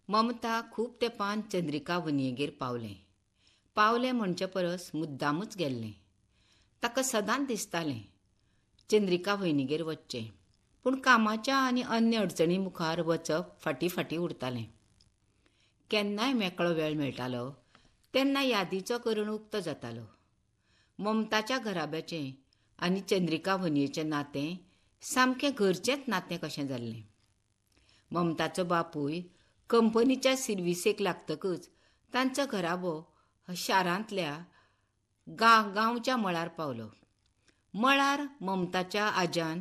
ममता खूब तेंपान चंद्रिका व्हनयेगेर पावलें. पावलें म्हणचे परस मुद्दामूच गेल्लें. ताका सदांच दिसतालें चंद्रिका व्हयनीगेर वचचें, पूण कामाच्या आनी अन्य अडचणी मुखार वचप फाटीं फाटीं उरतालें. केन्नाय मेकळो वेळ मेळटालो तेन्ना यादीचो करण उक्तो जातालो. ममताच्या घराब्याचें आनी चंद्रिका व्हनयेचें नातें सामकें घरचेंच नातें कशें जाल्लें. ममताचो बापूय कंपनीच्या सिर्विसेक लागतकच तांचो घराबो शारांतल्या गांवच्या मळार पावलो. मळार ममताच्या आज्यान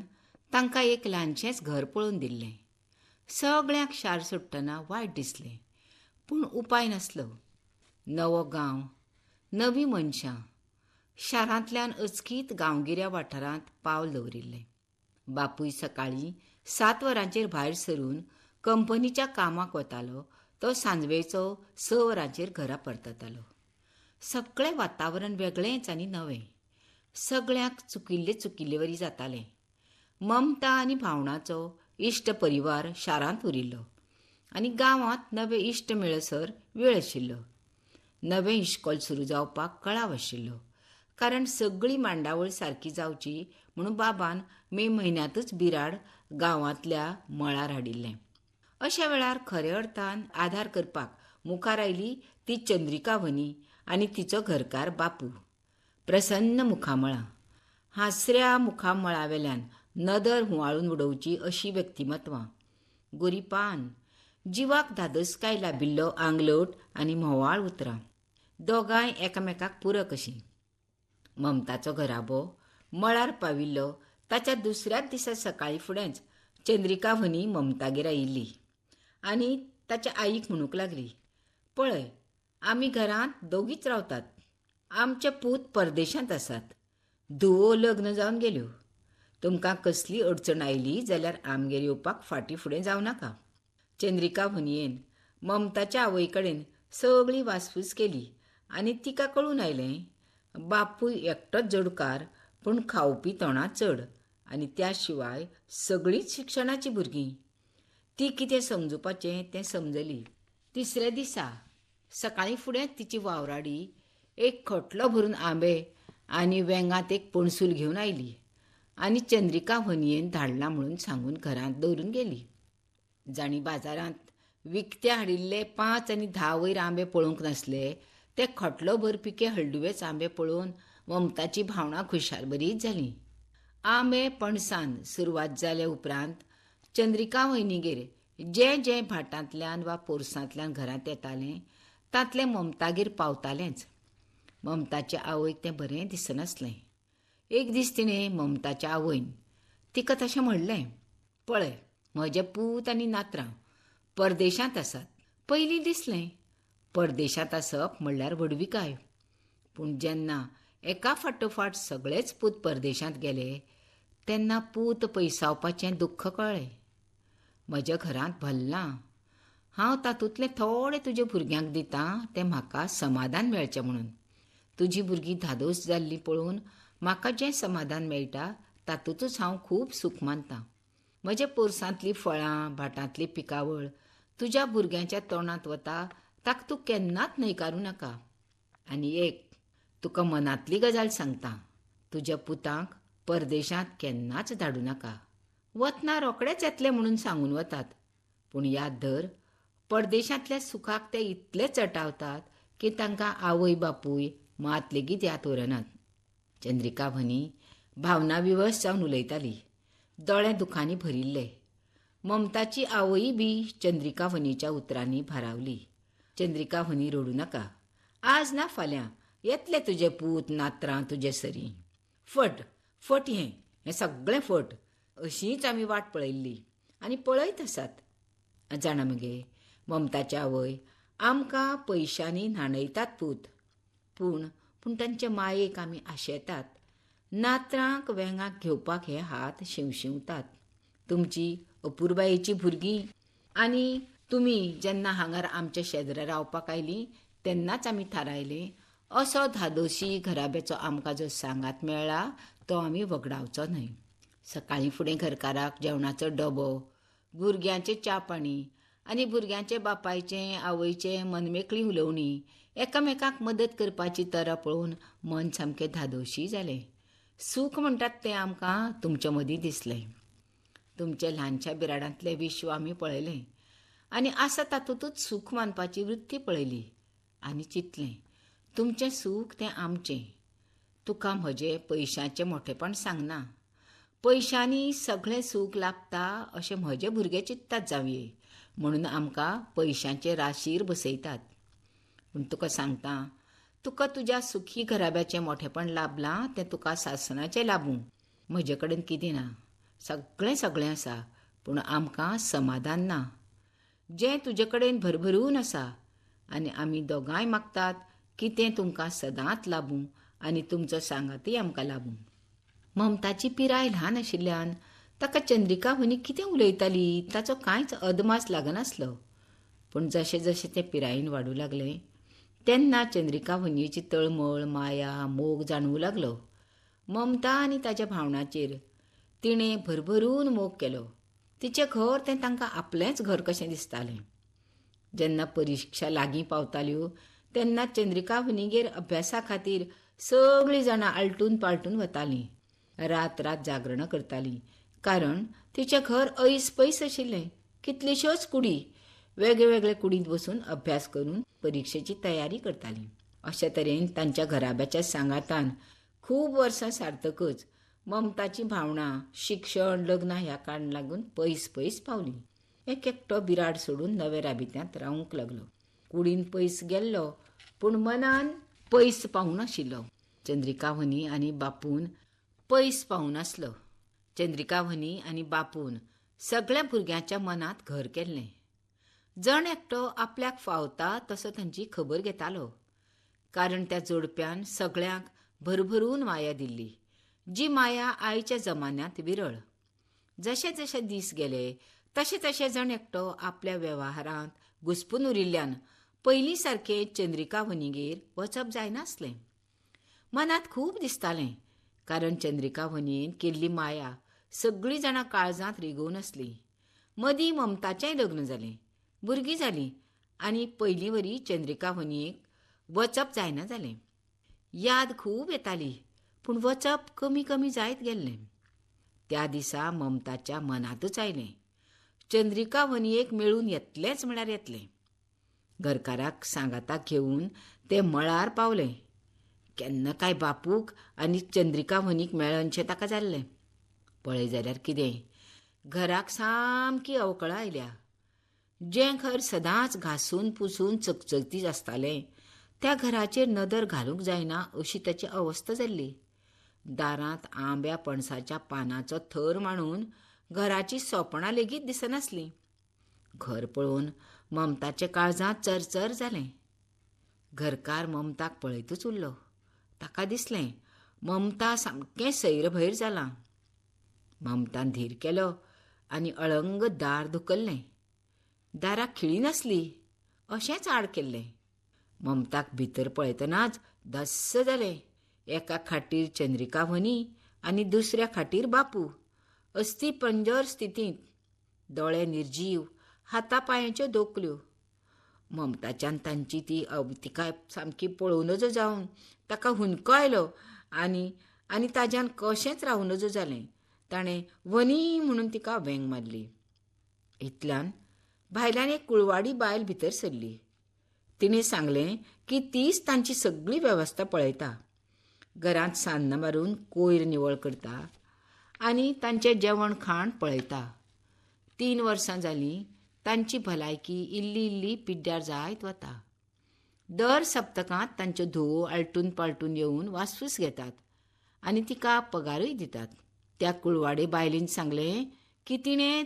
तांकां एक ल्हानशेंच घर पळोवन दिल्लें. सगळ्यांक शार सोडटना वायट दिसलें, पूण उपाय नासलो. नवो गांव, नवीं मनशां, शारांतल्यान अचकीत गांवगिऱ्या वाठारांत पावल दवरिल्लें. बापूय सकाळीं 7 वरांचेर भायर सरून कंपनीच्या कामाक वतालो, तो सांजवेळचो 6 वरांचेर घरा परततालो. सगळें वातावरण वेगळेंच आनी नवें. सगळ्यांक चुकिल्ले चुकिल्ले वरी जातालें. ममता आनी भावणाचो इश्ट परिवार शारांत उरिल्लो आनी गांवांत नवे इश्ट मेळसर वेळ आशिल्लो. नवें इश्कोल सुरू जावपाक कळाव आशिल्लो, कारण सगळी मांडावळ सारकी जावची म्हणून बाबान मे म्हयन्यांतच बिराड गांवांतल्या मळार हाडिल्लें. अशा वेळार खऱ्या अर्थान आधार करपाक मुखार आयली ती चंद्रिका व्हनी आनी तिचो घरकार बापू. प्रसन्न मुखामळां, हांसऱ्या मुखामळावेल्यान नदर हुंवाळून उडोवची अशी व्यक्तिमत्वां, गोरीपान, जिवाक धादोसकाय लाबिल्लो आंगलोट आनी म्होंवाळ उतरां, दोगांय एकामेकाक पुरक अशीं. ममताचो घराबो मळार पाविल्लो ताच्या दुसऱ्याच दिसा सकाळीं फुडेंच चंद्रिका व्हनी ममतागेर आयिल्ली आनी ताच्या आईक म्हणूंक लागली, पळय, आमी घरांत दोगीच रावतात. आमचे पूत परदेशांत आसात, धुवो लग्न जावन गेल्यो. तुमकां कसली अडचण आयली जाल्यार आमगेर येवपाक फाटीं फुडें जावं नाका. चंद्रिका व्हनयेन ममताच्या आवय कडेन सगळी वासपूस केली आनी तिका कळून आयलें, बापूय एकटोच जोडकार, पूण खावपी तोंडां चड आनी त्या शिवाय सगळींच शिक्षणाचीं भुरगीं. ती कितें समजुपाचें तें समजली. तिसऱ्या दिसा सकाळीं फुडें तिची वावराडी एक खटलो भरून आंबे आनी वेंगांत एक पणसूल घेवन आयली आनी चंद्रिका व्हनयेन धाडला म्हणून सांगून घरांत दवरून गेली. जांणी बाजारांत विकते हाडिल्ले 5 आनी 10 वयर आंबे पळोवंक नासले ते खटलो भर पिके हळडुवेच आंबे पळोवन ममताची भावनां खुशाल बरीच जालीं. आंबे पणसान सुरवात जाल्या उपरांत चंद्रिका व्हयनीगेर जें जें भाटांतल्यान वा पोरसांतल्यान घरांत येतालें तांतलें ममतागेर पावतालेंच. ममताचे आवयक तें बरें दिसनासलें. एक दीस तिणें ममताच्या आवयन तिका तशें म्हणलें, पळय, म्हजे पूत आनी नातरां परदेशांत आसात. पयलीं दिसलें परदेशांत आसप म्हणल्यार व्हडविकाय, पूण जेन्ना एका फाटोफाट सगळेच पूत परदेशांत गेले तेन्ना पूत पयसावपाचें दुख्ख कळ्ळें. म्हज्या घरांत भल्लां, हांव तातूंतलें थोडें तुज्या भुरग्यांक दितां तें म्हाका समाधान मेळचें म्हणून. तुजी भुरगीं धादोस जाल्लीं पळोवन म्हाका जें समाधान मेळटा तातूंतच हांव खूब सूख मानतां. म्हज्या पोरसांतलीं फळां, भाटांतली पिकावळ तुज्या भुरग्यांच्या तोंडांत वता ताका तूं केन्नाच न्हयकारूं नाका. आनी एक तुका मनांतली गजाल सांगता, तुज्या पुतांक परदेशांत केन्नाच धाडूं नाका. वतना रोखडेच येतले म्हणून सांगून वतात, पूण याद धर, परदेशांतल्या सुखाक ते इतले चटावतात की तांकां आवय बापूय मात लेगीत याद उरनात. चंद्रिका व्हनी भावना विवश जावन उलयताली, दोळे दुखांनी भरिल्ले. ममताची आवय बी चंद्रिका व्हनीच्या उतरांनी भारावली. चंद्रिका व्हनी, रडूं नाका, आज ना फाल्यां येतले तुजे पूत नातरां तुजे सरीं. फट फट, हें हें सगळें फट. अशीच आमी वाट पळयल्ली आनी पळयत आसात. जाणा मगे ममताची आवय, आमकां पयशांनी न्हाणयतात पूत, पूण पूण तांचे मायेक आमी आशेतात. नातरांक वेंगाक घेवपाक हे हात शिंवशिंवतात. तुमची अपुरबायेची भुरगीं आनी तुमी जेन्ना हांगार आमच्या शेजरा रावपाक आयलीं तेन्नाच आमी थारायलें, असो धादोशी घराब्याचो आमकां जो सांगात मेळ्ळा तो आमी वगडावचो न्हय. सकाळीं फुडें घरकाराक जेवणाचो डबो, भुरग्यांचें च्या पाणी आनी भुरग्यांचे बापायचें आवयचें मनमेकळी उलोवणी, एकामेकांक मदत करपाची तरा पळोवन मन सामकें धादोशी जालें. सूख म्हणटात तें आमकां तुमच्या मदीं दिसलें. तुमच्या ल्हानशा बिराडांतलें विश्व आमी पळयलें आनी आसा तातूंतच सूख मानपाची वृत्ती पळयली आनी चिंतलें, तुमचें सूख तें आमचें. तुका म्हजें पयशांचें मोठेपण सांगना. पयशांनी सगळें सूख लाभता अशें म्हजे भुरगे चिंततात जावये, म्हणून आमकां पयशांचे राशीर बसयतात. पूण तुका सांगता, तुका तुज्या सुखी घराब्याचें मोठेपण लाभलां तें तुका सासणाचें लाबूं. म्हजे कडेन कितें ना, सगळें सगळें आसा, पूण आमकां समाधान ना. जें तुजे कडेन भरभरून आसा आनी आमी दोगांय मागतात की तें तुमकां सदांच लाबूं आनी तुमचो सांगातय आमकां लाबूं. ममताची पिराय ल्हान आशिल्ल्यान ताका चंद्रिका व्हनी कितें उलयताली ताचो कांयच अदमास लागनासलो. पूण जशें जशें तें पिरायेन वाडूं लागलें तेन्ना चंद्रिका व्हनयेची तळमळ, माया, मोग जाणवूं लागलो. ममता आनी ताच्या भावणाचेर तिणें भरभरून मोग केलो. तिचें घर तें तांकां आपलेंच घर कशें दिसतालें. जेन्ना परिक्षा लागीं पावताल्यो तेन्ना चंद्रिका व्हनीगेर अभ्यासा खातीर सगळीं जाणां आलटून पालटून वतालीं. रात रात जागरणां करतालीं, कारण तिचें घर ऐस पयस आशिल्लें. कितल्योश्योच कुडी वेगळे वेगळे कुडींत बसून अभ्यास करून परिक्षेची तयारी करतालीं. अशे तरेन तांच्या घराब्याच्या सांगातान खूब वर्सां सारतकच ममताचीं भावणां शिक्षण, लग्नां ह्या कारण लागून पयस पयस पावलीं. एक एकटो बिराड सोडून नव्या राबित्यांत रावंक लागलो. कुडीन पयस गेल्लो पूण मनान पयस पावूं नाशिल्लो. चंद्रिका व्हनी आनी बापून पयस पावूं नासलो. चंद्रिका व्हनी आनी बापून सगळ्या भुरग्यांच्या मनांत घर केल्लें. जण एकटो आपल्याक फावता तसो तांची खबर घेतालो, कारण त्या जोडप्यान सगळ्यांक भरभरून माया दिल्ली, जी माया आयच्या जमान्यांत विरळ. जशे जशे दीस गेले तशे तशे जण एकटो आपल्या वेव्हारांत घुसपून उरिल्ल्यान पयलीं सारकें चंद्रिका व्हनीगेर वचप जायनासलें. मनांत खूब दिसतालें, कारण चंद्रिका व्हनीन केल्ली माया सगळीं जाणां काळजांत रिगोवन आसली. मदीं ममताचेंय लग्न जालें, भुरगीं जालीं आनी पयलीं वरी चंद्रिका व्हनीक वचप जायना जालें. याद खूब येताली पूण वचप कमी कमी जायत गेल्लें. त्या दिसा ममताच्या मनांतच आयलें, चंद्रिका व्हनीयेक मेळून येतलेंच म्हळ्यार येतलें. घरकाराक सांगाताक घेवन तें मळार पावलें. केन्ना काय बापूक आनी चंद्रिका व्हनीक मेळनशें ताका जाल्लें. पळय जाल्यार कितें, घराक सामकी अवकळा आयल्या. जें घर सदांच घासून पुसून चकचकीत आसतालें त्या घराचेर नदर घालूंक जायना अशी ताची अवस्था जाल्ली. दारांत आंब्या पणसाच्या पानाचो थर मांडून घराची सोपणां लेगीत दिसनासलीं. घर पळोवन ममताच्या काळजांत चरचर जालें. घरकार ममताक पळयतूच उरलो. ताका दिसलें ममता सामकें सैरभैर जालां. ममतान धीर केलो आनी अळंग दार धुकल्लें. दाराक खिळी नासली, अशेंच आड केल्लें. ममताक भितर पळयतनाच धस्स जालें. एका खाटीर चंद्रिका व्हनी आनी दुसऱ्या खाटीर बापू, अस्थी पंजर स्थितींत, दोळे निर्जीव, हाता पांयांच्यो दोकल्यो. ममताच्यान तांची ती अवतिकाय सामकी पळोवं नजो जावन ताका हुंदको आयलो आनी आनी ताज्यान कशेंच रावूं नजो जालें. ताणें व्हनी म्हणून तिका वेंग मारली. इतल्यान भायल्यान एक कुळवाडी बायल भितर सरली. तिणें सांगलें की तीच तांची सगळी वेवस्था पळयता. घरांत सान्न मारून कोयर निवळ करता आनी तांचें जेवण खाण पळयता. 3 वर्सां जालीं तांची भलायकी इल्ली इल्ली पिड्ड्यार जायत वता. दर सप्तकांत तांच्यो धुवो आलटून पालटून येवन वासपूस घेतात आनी तिका पगारूय दितात. त्या कुळवाडे बायलेन सांगलें की तिणें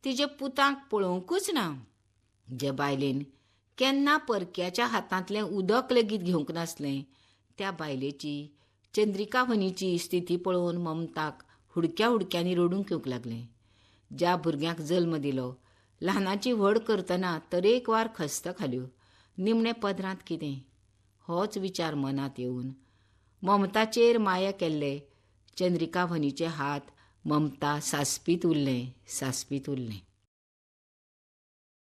तिजे पुतांक पळोवंकूच ना. जे बायलेन केन्ना परक्याच्या हातांतलें उदक लेगीत घेवंक नासलें त्या बायलेची, चंद्रिका व्हनीची स्थिती पळोवन ममताक हुडक्या हुडक्यांनी रडूंक येवंक लागलें. ज्या भुरग्यांक जल्म दिलो, ल्हानाची व्हड करतना तरेकवार खस्त खाल्यो, निमणें पदरांत कितें होच विचार मनांत येवन ममताचेर माया केल्ले चंद्रिका व्हनीचे हात ममता सांसपीत उरलें, सांसपीत उरलें.